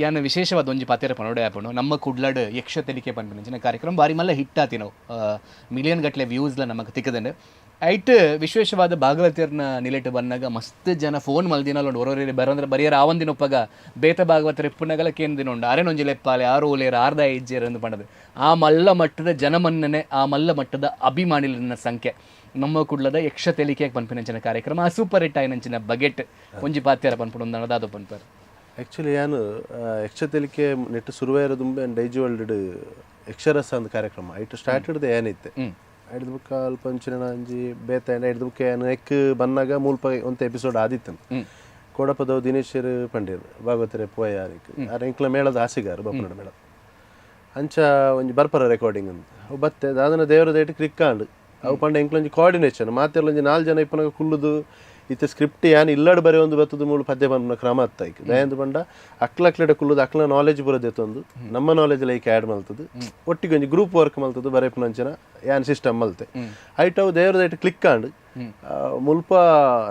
ಯಾನ್ ವಿಶೇಷವಾದ ಒಂಜಿ ಪಾತೆರ ಪನೊಡೆ ಆಪುಂಡು. ನಮ್ಮ ಕುಡ್ಲಡ್ ಯಕ್ಷ ತೆಲಿಕೆ ಪನ್ಪಿನಂಚಿನ ಕಾರ್ಯಕ್ರಮ ಬಾರಿ ಮಲ್ಲ ಹಿಟ್ ಆತಿನವು. ಮಿಲಿಯನ್ ಗಟ್ಲೆ ವ್ಯೂಸ್ಲ ನಮಕ್ ತಿಕ್ಕದಂಡ್. ಐಟ್ ವಿಶೇಷವಾದ ಭಾಗವತರ್ನ ನಿಲೆಟ್ ಬನ್ನಗ ಮಸ್ತ್ ಜನ ಫೋನ್ ಮಲ್ದಿನಲ್ಲ ಉಂಡು. ಒರೊರಿ ಬರಂದ್ರೆ ಬರಿಯರ ಆವಂದಿನ ಉಪ್ಪಗ ಬೇತೆ ಭಾಗವತರ್ ಇಪ್ಪುನಗಲ ಕೇಂದಿನ ಉಂಡು, ಅರೆನೊಂಜಿ ಲೆಪ್ಪಾಲೆ, ಆರು ಓಲೇರ್ ಆರ್ದ ಇಜ್ಜೆರ್ ಅಂದ್ ಪಂಡದು. ಆ ಮಲ್ಲ ಮಟ್ಟದ ಜನಮನ್ನಣೆ, ಆ ಮಲ್ಲ ಮಟ್ಟದ ಅಭಿಮಾನಿಲಿನ ಸಂಖ್ಯೆ ನಮ್ಮ ಕುಡ್ಲದ ಯಕ್ಷ ತೆಲಿಕೆ ಪನ್ಪಿನಂಚಿನ ಕಾರ್ಯಕ್ರಮ ಆ ಸೂಪರ್ ಹಿಟ್ ಆಯಿನಂಚಿನ ಬಗೆಟ್ ಒಂಜಿ ಪಾತೆರ ಪನ್ಪುಂಡು ದಾದ ಪನ್ಪರ್? ಆ್ಯಕ್ಚುಲಿ ಯಾನು ಯಕ್ಷ ತೆಲಿಕೆ ನೆಟ್ಟು ಸುರುವೇರ ದುಂಬೆ ಡೈಜಿ ವರ್ಲ್ಡ್ ಯಕ್ಷರಸ ಅಂದ್ ಕಾರ್ಯಕ್ರಮ ಐಟ್ ಸ್ಟಾರ್ಟ್ ಹಿಡ್ದು ಏನಿತ್ತೆ. ಐಡ್ದು ಬುಕ್ಕ ಅಲ್ಪ ಒಂಚಿನ ಒಂಜಿ ಬೇತೆ ಐಡ್ದು ಬುಕ್ಕ ಯಾನ್ ಎಕ್ ಬನ್ನಗ ಮೂಲ್ಪ ಒಂತೆ ಎಪಿಸೋಡ್ ಆದಿತ್ತನು. ಕೋಡಪದವು ದಿನೇಶರ್ ಪಂಡೇರ್ ಭಾಗವತರೆ ಪೋಯ ಆನಿಕ್ ಆರ್ ಎಂಕ್ಲ ಮೇಳದ ಹಾಸಿಗಾರು ಬಪ್ಪನಡ ಮೇಳ ಅಂಚ ಒಂಜಿ ಬರ್ಪರ ರೆಕಾರ್ಡಿಂಗ್ ಅಂದ್ ಅವು ಬತ್ತೆ ದಾದನ ದೇವರ ದಯಟ್ ಕ್ಲಿಕ್ ಆಂಡ್. ಅವು ಪಂಡ ಎಂಕ್ಲೊಂಜಿ ಕೋಆರ್ಡಿನೇಷನ್ ಮಾತೆರ್ಲ ಒಂಜಿ ನಾಲ್ ಜನ ಇಪ್ಪುನಗ ಕುಲ್ಲುದು ಇತ್ತೆ ಸ್ಕ್ರಿಪ್ಟ್ ಯಾನ್ ಇಲ್ಲಡ್ ಬರೆಯೊಂದು ಬತ್ತದು ಮೂಲು ಪದ್ಯ ಪನ್ಪುನ ಕ್ರಮ ಅತ್ತ ಐಕ್. ದಾಯೆಂದ್ ಪಂಡ ಅಕ್ಲ ಅಕ್ಲೆಡ ಕುಲ್ಲುದು ಅಕ್ಲ ನಾಲೆಜ್ ಪೂರ ದೆತ್ತೊಂದು ನಮ್ಮ knowledge like add ಮಲ್ತದು ಒಟ್ಟಿಗೆ ಒಂಜಿ ಗ್ರೂಪ್ ವರ್ಕ್ ಮಲ್ತದು ಬರೆಪುನಂಚಿನ ಯಾನ್ ಸಿಸ್ಟಮ್ ಮಲ್ತೆ. ಐಟ್ ಅವು ದೇವರ ದಯಟ್ ಕ್ಲಿಕ್ ಆಂಡ್. ಮುಲ್ಪ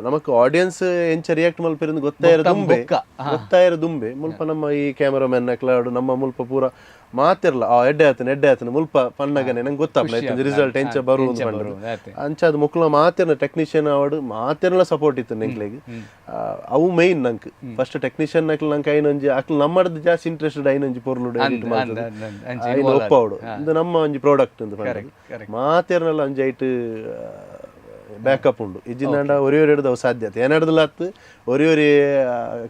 ನಮಕ್ ಆಡಿಯನ್ಸ್ ಎಂಚ ರಿಯಾಕ್ಟ್ ಮಲ್ಪೆರಿಂದ್ ಗೊತ್ತಾಯಿರ ದುಂಬೆ ಬೊಕ್ಕ. ಗೊತ್ತಾಯಿರ ದುಂಬೆ ಮುಲ್ಪ ನಮ್ಮ ಈ ಕ್ಯಾಮರಾಮನ್ ಅಕ್ಲಾಡು ನಮ್ಮ ಮುಲ್ಪ ಪೂರ ಮಾತೆರ್ಲ ಆ ಎಡ್ಡೆ ಆತನ ಎಡ್ಡೆ ಆತನ ಮುಲ್ಪ ಪನ್ನಗನೆ ನಂಗೆ ಗೊತ್ತಾಪುನ ರಿಸಲ್ಟ್ ಎಂಚ ಬರು ಎಂಚ ಪಂಡದು. ಬರು, ಆತೆ. ಅಂಚ ಅದು ಮುಕ್ಲ ಮಾತೆರ್ನ ಟೆಕ್ನಿಷಿಯನ್ ಆವಡ್ ಮಾತೆರ್ನ ಸಪೋರ್ಟ್ ಇತ್ತು ಎಂಕ್ಲೆಗ್. ಅವು ಮೈನ್ ನಂಕ್ ಫಸ್ಟ್ ಟೆಕ್ನಿಷಿಯನ್ ಅಕ್ಲು ನಂಕ್ ಐನೊಂಜಿ ಅಕ್ಲು ನಮ್ಮಡ್ದು ಜಾಸ್ತಿ ಇಂಟ್ರೆಸ್ಟೆಡ್ ಐನೊಂಜಿ ಪೊರ್ಲುಡು ಎಡಿಟ್ ಮಲ್ತದು ಅಂದ್, ಅಂದ್, ಅಂಚ ಐನ್ involve. ಒಪ್ಪಾವಡು ಇಂದು ನಮ್ಮ ಒಂಜಿ ಪ್ರಾಡಕ್ಟ್ ಅಂದ್ ಪಂಡದು. ಮಾತೆರ್ನಲ ಒಂಜಿ ಐಟ್ ಬ್ಯಾಕಪ್ ಉಂಡು. ಇಜ್ಜಿಂದಾಂಡ ಒರಿ ಒರಿ ಹಿಡ್ದು ಅವು ಸಾಧ್ಯತೆ ಏನಾಡ್ದಲತ್ತು ಒರಿ ಒರಿ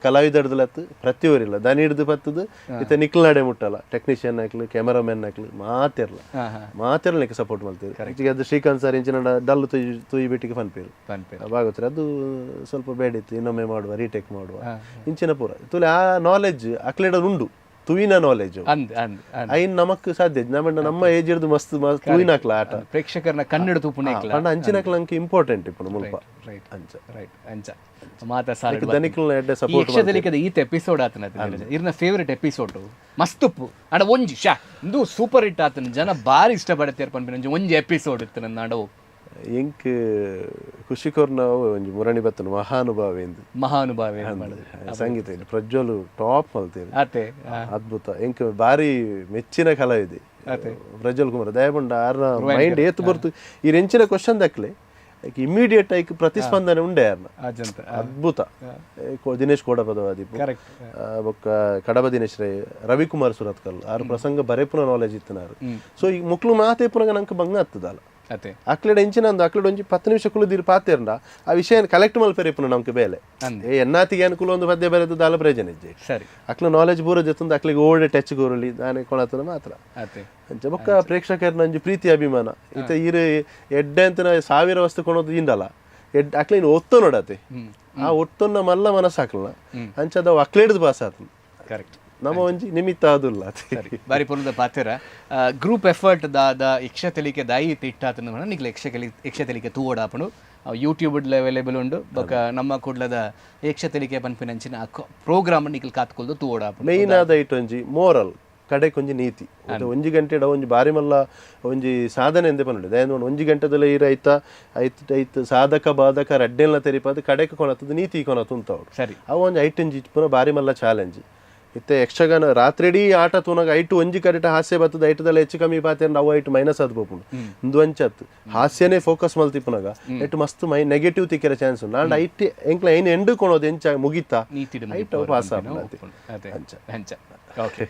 ಕಲಾವಿದಡ್ದಲತ್ತು ಪ್ರತಿ ಒರಿಲ್ಲ ದನಿ ಹಿಡ್ದು ಪತ್ತದು ಇತ್ತೆ ನಿಕ್ಲ್ನಾಡೆ ಮುಟ್ಟಲ್ಲ ಟೆಕ್ನಿಷಿಯನ್ ಹಾಕ್ಲು ಕ್ಯಾಮರಾಮನ್ ಹಾಕ್ಲು ಮಾತೆರ್ಲ ಹಾ, ಹಾ. ಮಾತೆರ್ಲ ಸಪೋರ್ಟ್ ಮಲ್ತೇವೆ. ಹೆಚ್ಚಿಗೆ ಅದು ಶ್ರೀಕಾಂತ್ ಸರ್ ಇಂಚಿನ ಡಲ್ ತುಯ್ ತುಯ್ ಬಿಟ್ಟಿಗೆ ಪನ್ಪೇರು ಪನ್ಪೇರು. ಭಾಗವತರು ಅದು ಸ್ವಲ್ಪ ಬೇಡ ಇತ್ತು, ಇನ್ನೊಮ್ಮೆ ಮಾಡುವ, ರೀಟೇಕ್ ಮಾಡುವ ಇಂಚಿನ ಪೂರ ತುಲೆ ಆ ನಾಲೆಜ್ ಅಕ್ಲೆಡ ಉಂಡು ತುವಿನ ನಾಲೆಜ್. ಅಂದ್ ಅಂದ್ ಅಂದ್. ಐನ್ ನಮಕ್ ಸಾಧ್ಯ ನಮ್ಮ ನಮ್ಮ ಏಜ್ ಹಿಡ್ದು ಮಸ್ತ್ ಮಸ್ತ್ ತುವಿನಾಕ್ಲ ಆಟ. ಪ್ರೇಕ್ಷಕರನ್ನ ಕನ್ನಡ ತೂಪುನ. ಪಂಡ ಅಂಚಿನಕ್ಲ ಅಂಕ ಇಂಪಾರ್ಟೆಂಟ್ ಇಪ್ಪುಂಡು ಮುಲ್ಪ. ರೈಟ್. ಅಂಚ. ರೈಟ್, ಅಂಚ ಮಾತ ಸಾಲ. ದನಿಕ್ಲ್ನ ಎಡ್ಡೆ ಸಪೋರ್ಟ್. ಯಕ್ಷದಲಿಕದ ಈತ ಎಪಿಸೋಡ್ ಆತನ ಇರ್ನ ಫೇವರೇಟ್ ಎಪಿಸೋಡ್ ಮಸ್ತ್ ಉಪ್ಪು ಅಂಡ ಒಂಜಿ ಶಾ ಇಂದು ಸೂಪರ್ ಹಿಟ್ ಆತನ ಜನ ಬಾರಿ ಇಷ್ಟ ಪಡ್ತೇರ್ ಪನ್ಪಿನ ಒಂಜಿ ಒಂಜಿ ಎಪಿಸೋಡ್ ಇತ್ತು ನನ್ನ ಅಂಡವು? ಎಂಕ್ ಖುಷಿ ಕೊರ್ನ ಒಂಜಿ ಮುರಣಿ ಬತ್ತನ ಮಹಾನುಭಾವ ಎಂದು. ಮಹಾನುಭಾವ ಏನ್ ಮಾಡೋದು? ಸಂಗೀತ ಇಲ್ಲಿ ಪ್ರಜ್ವಲ್ ಟಾಪ್ ಮಲ್ತೇರು. ಆತೆ. ಅದ್ಭುತ, ಎಂಕ್ ಬಾರಿ ಮೆಚ್ಚಿನ ಕಲಾವಿದೆ ಪ್ರಜ್ವಲ್ ಕುಮಾರ್. ದಯಪಂಡ ಆರ್ನ ಮೈಂಡ್ ಏತು ಬರ್ತು ಈ ಎಂಚಿನ ಕ್ವಶನ್ ದಕ್ಲೆ ಇಮಿಡಿಯೇಟ್ ಐಕ್ ಪ್ರತಿಸ್ಪಂದನೆ ಉಂಡೆ ಆರ್ನ. ಅಜಂತ. ಅದ್ಭುತ. ದಿನೇಶ್ ಕೋಡಪದವಾದಿಪು ಬೊಕ್ಕ ಕಡಬ ದಿನೇಶ್ ರೈ, ರವಿಕುಮಾರ್ ಸುರತ್ಕಲ್ ಆರು ಪ್ರಸಂಗ ಬರೆಪುನ ನಾಲೆಜ್ ಇತ್ತನಾರು. ಸೊ ಈ ಮುಕ್ಲು ಮಾತೆ ಪುನಗ ನಂಗೆ ಬಂಗ ಹತ್ತದಲ್ಲ. ಅತೆ. ಅಕ್ಲೆಡ ಎಂಚಿನ ಅಂದು ಅಕ್ಲೆಡ ಒಂಜಿ 10 ನಿಮಿಷ ಕುಲದಿರು ಪಾತೆರ್ಂಡ ಆ ವಿಷಯ ಕಲೆಕ್ಟ್ ಮಲ್ಪೆರೆ ಪುನ ನಮ್ಗೆ ಬೇಲೆ. ಏ ಎನ್ನಾತಿಗೆ ಅನುಕೂಲ ಒಂದು ಪದ್ಯ ಬರೆದು ದಾಲ ಪ್ರಯೋಜನ ಇಜ್ಜೆ. ಅಕ್ಲ ನಾಲೆಜ್ ಪೂರ ಜೊತಂದು ಅಕ್ಲಿಗೆ ಓಲ್ಡ್ ಟಚ್ ಕೋರಲಿ ದಾನೆ ಕೊಳತನ ಮಾತ್ರ. ಅತೆ. ಅಂಚ ಬೊಕ್ಕ ಪ್ರೇಕ್ಷಕರನ ಒಂಜಿ ಪ್ರೀತಿ ಅಭಿಮಾನ ಇತ್ತ ಈರು ಎಡ್ಡೆ ಅಂತ ಸಾವಿರ ವಸ್ತು ಕೊಣೋದು ಇಂದಲ್ಲ ಎಡ್ ಅಕ್ಲೆ ಇನ್ನು ಒತ್ತು ನೋಡತೆ ಆ ಒತ್ತೊನ್ನ ಮಲ್ಲ ಮನಸ್ಸಾಕ್ಲ ಅಂಚದ ಅಕ್ಲೇಡ್ದು ಪಾಸ್ ಆತನ. ನಮ್ಮ ಒಂಜಿ ನಿಮಿತ್ತ ಆದುಲ್ಲ. ಸರಿ, ಬಾರಿ ಪೊರ್ಲುದ ಪಾತೆರ. ಗ್ರೂಪ್ ಎಫರ್ಟ್ ದಾದ ಯಕ್ಷ ತೆಲಿಕೆ ದಾಯಿ ಇಟ್ಟಾತನ ನಿಕ್ಲೆ ಯಕ್ಷ ತೆಲಿಕೆ ತೂವೊಡಾಪುಂಡು. ಯೂಟ್ಯೂಬ್ ಅವೈಲೇಬಲ್ ಉಂಡು. ಬೊಕ ನಮ್ಮ ಕುಡ್ಲದ ಯಕ್ಷ ತೆಲಿಕೆ ಪನ್ಪಿನಂಚಿನ ಪ್ರೋಗ್ರಾಮ್ ನಿಕ್ಲ್ ಕಾತ್ಕೊಲ್ದು ತೂವೊಡಾಪುಂಡು. ಮೇಯ್ನ್ ಆದ ಐಟ್ ಒಂಜಿ ಮೋರಲ್, ಕಡೆಕ್ ಒಂಜಿ ನೀತಿ. ಮತ್ತೆ ಒಂಜಿ ಗಂಟೆಡ ಒಂಜಿ ಬಾರಿ ಮಲ್ಲ ಒಂಜಿ ಸಾಧನೆ ಎಂದೆ ಪನ್ನುಂಡು. ದಯಂದ್ ಒಂಜಿ ಗಂಟೆದಲ್ಲ ಈರ ಐತ ಐತ್ ಐತ್ ಸಾಧಕ ಬಾಧಕ ರಡ್ಡೆಲ್ನ ತೆರಿಪಾದ ಕಡೆಕ್ ಕೊನತದ ನೀತಿ ಕೊನತು ಉಂತವಡು. ಅವು ಒಂಜಿ ಐಟ್ ಒಂಜಿ ಪುನ ಬಾರಿ ಮಲ್ಲ ಚಾಲೆಂಜ್. ಇತ್ತೆ ಯಕ್ಷಗಾನ ರಾತ್ರಿಡೀ ಆಟ ತೂನಗ ಐಟು ಒಂಜಿ ಕಡೆಟ ಹಾಸ್ಯ ಬತ್ತದ ಐಟದಲ್ಲ ಹೆಚ್ಚು ಕಮ್ಮಿ ಪಾತೆ ಅವು ಐಟು ಮೈನಸ್ ಆದ್ ಪೋಪುಂಡು. ಇಂದು ಅಂಚತ್ ಹಾಸ್ಯನೇ ಫೋಕಸ್ ಮಲ್ತಿಪ್ಪುನಗ ಎಟ್ಟು ಮಸ್ತ್ ಮೈ ನೆಗೆಟಿವ್ ತಿಕ್ಕಿರ ಚಾನ್ಸ್ ಉಂಡು. ಆಂಡ ಐಟ್ ಎಂಕ್ಲ ಐನ್ ಎಂಡು ಕೊನೋದು ಎಂಚ ಮುಗಿತಾ ನೀತಿಡ್ ಐಟ್ ಅವು ಪಾಸ್ ಆಪುಂಡು. ಅತೆ. ಅಂಚ. ಅಂಚ, ಓಕೆ.